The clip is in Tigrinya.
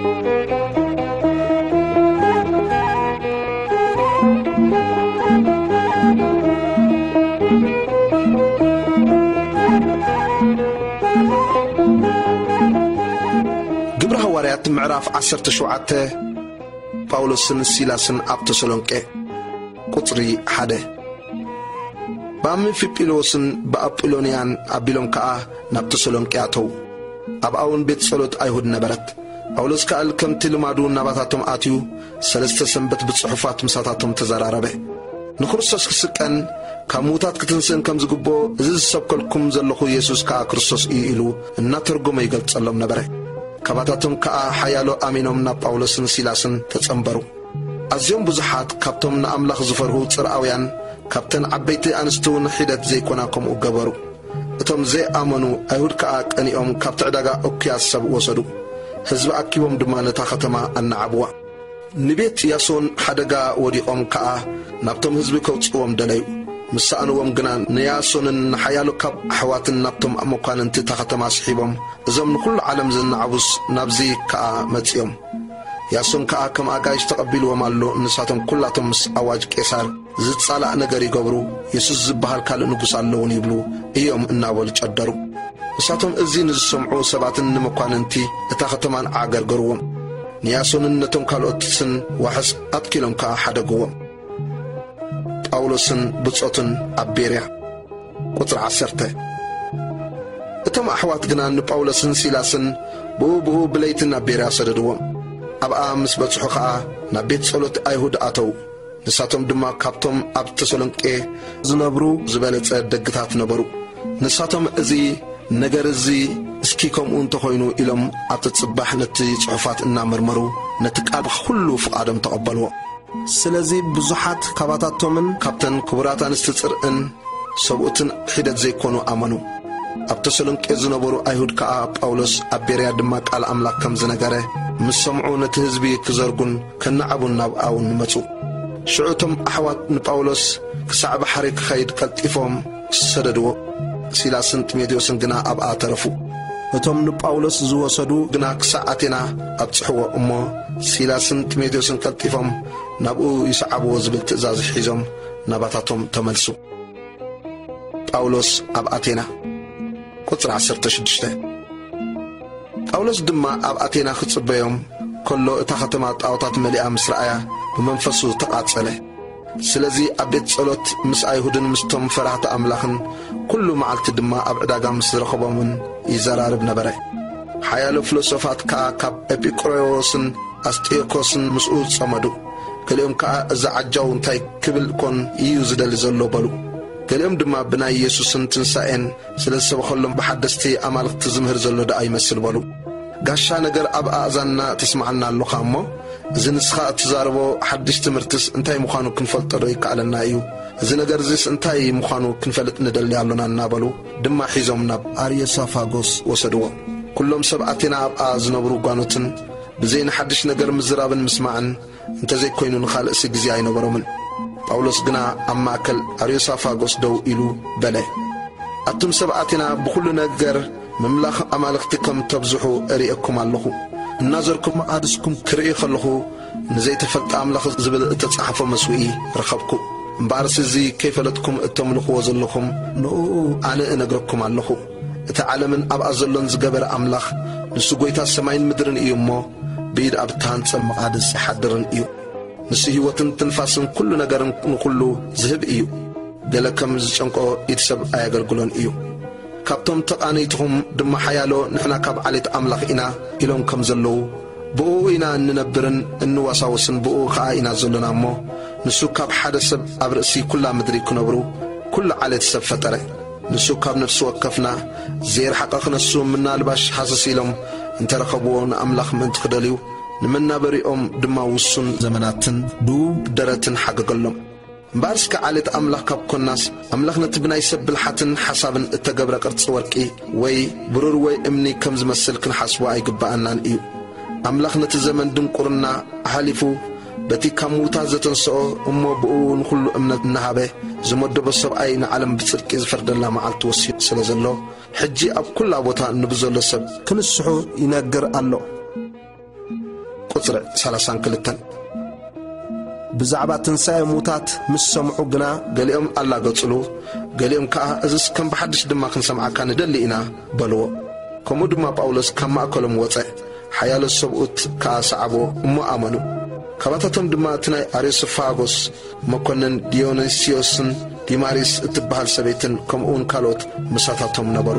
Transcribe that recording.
ግብሪ ሃዋርያት ምዕራፍ ዓሰርተ ሸውዓተ። ጳውሎስን ሲላስን ኣብ ተሰሎንቄ። ቁጽሪ ሓደ። ብኣምፊጲሎስን ብኣጵሎንያን ኣቢሎም ከኣ ናብ ተሰሎንቄ ኣተዉ። ኣብኣ እውን ቤት ጸሎት ኣይሁድ ነበረት። ጳውሎስ ከኣ ከምቲ ልማዱ ናባታቶም ኣትዩ፣ ሰለስተ ሰንበት ብጽሑፋት ምሳታቶም ተዘራረበ። ንክርስቶስ ክስቀን ካብ ምዉታት ክትንስእን ከም ዝግብኦ፣ እዚ ዝሰብከልኩም ዘለኹ የሱስ ከኣ ክርስቶስ እዩ ኢሉ እናተርጎመ ይገልጸሎም ነበረ። ካባታቶም ከኣ ሓያሎ ኣሚኖም ናብ ጳውሎስን ሲላስን ተጸንበሩ። ኣዝዮም ብዙሓት ካብቶም ንኣምላኽ ዝፈርሁ ጽርኣውያን፣ ካብተን ዓበይቲ ኣንስቲ እውን ሒደት ዘይኮና ከምኡ ገበሩ። እቶም ዘይኣመኑ ኣይሁድ ከኣ ቀኒኦም ካብቲ ዕዳጋ እኩያት ሰብ ወሰዱ። ህዝቢ ኣኪቦም ድማ ነታ ኸተማ ኣናዓብዋ። ንቤት ያሶን ሓደጋ ወዲቖም ከኣ ናብቶም ህዝቢ ከውጽእዎም ደለዩ። ምስ ሰኣንዎም ግና ንያሶንን ንሓያሎ ካብ ኣሕዋትን ናብቶም መኳንንቲ እታ ኸተማ ስሒቦም፣ እዞም ንኹሉ ዓለም ዘናዕቡስ ናብዚ ከኣ መጺኦም። ያሶን ከኣ ከም ኣጋይሽ ተቐቢልዎም ኣሎ። ንሳቶም ኩላቶም ምስ ኣዋጅ ቄሳር ዝጻላእ ነገር ይገብሩ፣ የሱስ ዝበሃል ካልእ ንጉስ ኣለውን ይብሉ እዮም እናበሉ ጨደሩ። ንሳቶም እዚ ንዝሰምዑ ሰባትን ንመኳንንቲ እታ ኸተማን ዓገርገርዎም። ንያሶንን ነቶም ካልኦትን ዋሕስ ኣትኪሎም ከኣ ሓደግዎም። ጳውሎስን ብጾቱን ኣብ ቤርያ። ቁጽሪ ዓሰርተ። እቶም ኣሕዋት ግና ንጳውሎስን ሲላስን ብኡ ብኡ ብለይቲ ናብ ቤርያ ሰደድዎም። ኣብኣ ምስ በጽሑ ኸኣ ናብ ቤት ጸሎት ኣይሁድ ኣተዉ። ንሳቶም ድማ ካብቶም ኣብ ተሰሎንቄ ዝነብሩ ዝበለጸ ደግታት ነበሩ። ንሳቶም እዚ ነገር እዚ እስኪ ከምኡ እንተኾይኑ ኢሎም ኣብቲ ጽባሕ ነቲ ጽሑፋት እናመርመሩ ነቲ ቃል ኩሉ ፍቓዶም ተቐበልዎ። ስለዚ ብዙሓት ካባታቶምን ካብተን ክቡራት ኣንስቲ ጽርዕን ሰብኡትን ሒደት ዘይኮኑ ኣመኑ። ኣብ ተሰሎንቄ ዝነበሩ ኣይሁድ ከኣ ጳውሎስ ኣብ ቤርያ ድማ ቃል ኣምላኽ ከም ዝነገረ ምስ ሰምዑ ነቲ ህዝቢ ክዘርጉን ከነዓቡን ናብኣ እውን መጹ። ሽዑ እቶም ኣሕዋት ንጳውሎስ ክሳዕ ባሕሪ ክኸይድ ቀልጢፎም ሰደድዎ። ሲላስን ጢሞቴዎስን ግና ኣብኣ ተረፉ። እቶም ንጳውሎስ ዝወሰዱ ግና ክሳዕ ኣቴና ኣብጽሕዎ እሞ፣ ሲላስን ጢሞቴዎስን ቀልጢፎም ናብኡ ይስዓብዎ ዝብል ትእዛዝ ሒዞም ናባታቶም ተመልሱ። ጳውሎስ ኣብ ኣቴና። ቁጽሪ ዓሰርተ ሽዱሽተ። ጳውሎስ ድማ ኣብ ኣቴና ክጽበዮም ከሎ፣ እታ ኸተማ ጣዖታት መሊኣ ምስ ረኣያ፣ ብመንፈሱ ተቓጸለ። ስለዚ ኣብ ቤት ጸሎት ምስ ኣይሁድን ምስቶም ፈራህቲ ኣምላኽን፣ ኩሉ መዓልቲ ድማ ኣብ ዕዳጋ ምስ ዝረኸቦምን ይዘራረብ ነበረ። ሓያሎ ፍሎሶፋት ከኣ ካብ ኤጲቁሮዎስን ኣስጢዮኮስን ምስኡ ጸመዱ። ገሊኦም ከኣ፣ "እዚ ዓጃው እንታይ ክብል ኮን እዩ ዝደሊ ዘሎ?" በሉ። ገሊኦም ድማ፣ "ብናይ የሱስን ትንሳኤን ስለ ዝሰበኸሎም፣ ብሓደስቲ ኣማልኽቲ ዝምህር ዘሎ ደኣ ይመስል" በሉ። "ጋሻ ነገር ኣብ ኣእዛንና ተስምዓና ኣለኻ እሞ፣ እዚ ንስኻ እትዛረቦ ሓድሽ ትምህርትስ እንታይ ምዃኑ ክንፈልጦ ዶ ይከኣለና እዩ? እዚ ነገር እዚስ እንታይ ምዃኑ ክንፈልጥ ንደሊ ኣሎና" እናበሉ ድማ ሒዞም ናብ ኣርዮሳፋጎስ ወሰድዎ። ኩሎም ሰብ ኣቴና ኣብኣ ዝነብሩ ጓኖትን ብዘይ ንሓድሽ ነገር ምዝራብን ምስማዕን እንተዘይኮይኑ ንኻልእሲ ግዜ ኣይነበሮምን። ጳውሎስ ግና ኣብ ማእከል ኣርዮሳፋጎስ ደው ኢሉ በለ፣ "ኣቱም ሰብ ኣቴና፣ ብኹሉ ነገር ምምላኽ ኣማልኽቲ ከም ተብዝሑ እርእየኩም ኣለኹ። እናዘርኩም መቓድስኩም ክርኢ ከለኹ፣ ንዘይተፈልጠ ኣምላኽ ዝብል እተጻሕፎ መስውኢ ረኸብኩ። እምበኣርሲ እዚ ከይፈለጥኩም እተምልኽዎ ዘለኹም ንእኡ ኣነ እነግረኩም ኣለኹ። እቲ ዓለምን ኣብኣ ዘሎን ዝገበረ ኣምላኽ፣ ንሱ ጐይታ ሰማይን ምድርን እዩ እሞ፣ ብኢድ ኣብ እተሃንጸ መቓድስ ይሓድርን እዩ። ንሱ ህይወትን ትንፋስን ኩሉ ነገርን ንኹሉ ዝህብ እዩ። ገለ ከም ዝጨንቆ ኢድ ሰብ ኣየገልግሎን እዩ። ካብቶም ተቓነይትኹም ድማ ሓያሎ፣ ንሕና ካብ ዓሌት ኣምላኽ ኢና ኢሎም ከም ዘለዉ፣ ብእኡ ኢና እንነብርን እንወሳወስን፣ ብእኡ ኸኣ ኢና ዘሎና እሞ፣ ንሱ ካብ ሓደ ሰብ ኣብ ርእሲ ኩላ ምድሪ ክነብሩ ኩሉ ዓሌት ሰብ ፈጠረ። ንሱ ካብ ነፍሲ ወከፍና ዘይረሓቐ ክነሱ፣ ምናልባሽ ሃሰስ ኢሎም እንተረኸብዎ፣ ንኣምላኽ ምእንቲ ክደልዩ፣ ንመናበሪኦም ድማ ውሱን ዘመናትን ድቡብ ደረትን ሓገገሎም። እምበኣር እስከ ዓሌት ኣምላኽ ካብ ኮናስ፣ ኣምላኽ ነቲ ብናይ ሰብ ብልሓትን ሓሳብን እተገብረ ቅርጺ ወርቂ ወይ ብሩር ወይ እምኒ ከም ዝመስል ክንሓስቦ ኣይግብኣናን እዩ። ኣምላኽ ነቲ ዘመን ድንቁርና ኣሕሊፉ፣ በቲ ካብ ምዉታት ዘተንስኦ፣ እሞ ብእኡ ንኹሉ እምነት እናሃበ ዝመደቦ ሰብኣይ፣ ንዓለም ብጽድቂ ዝፈርደላ መዓልቲ ወሲኑ ስለ ዘሎ፣ ሕጂ ኣብ ኩላ ቦታ ንብዘሎ ሰብ ክንስሑ ይነግር ኣሎ። ቁጽሪ ሰላሳን ክልተን። ብዛዕባ ትንሳኤ ሙታት ምስ ሰምዑ ግና፣ ገሊኦም ኣላገጹሉ፣ ገሊኦም ከኣ፣ "እዝስ ከም ብሓድሽ ድማ ክንሰምዓካ ንደሊ ኢና" በልዎ። ከምኡ ድማ ጳውሎስ ካብ ማእከሎም ወጸ፣ ሓያሎ ሰብኡት ከኣ ሰዓብዎ፣ እሞ ኣመኑ። ካባታቶም ድማ እቲ ናይ ኣርዮስፋጎስ መኮንን ዲዮንስዮስን ዲማሪስ እትበሃል ሰበይትን፣ ከምኡውን ካልኦት ምሳታቶም ነበሩ።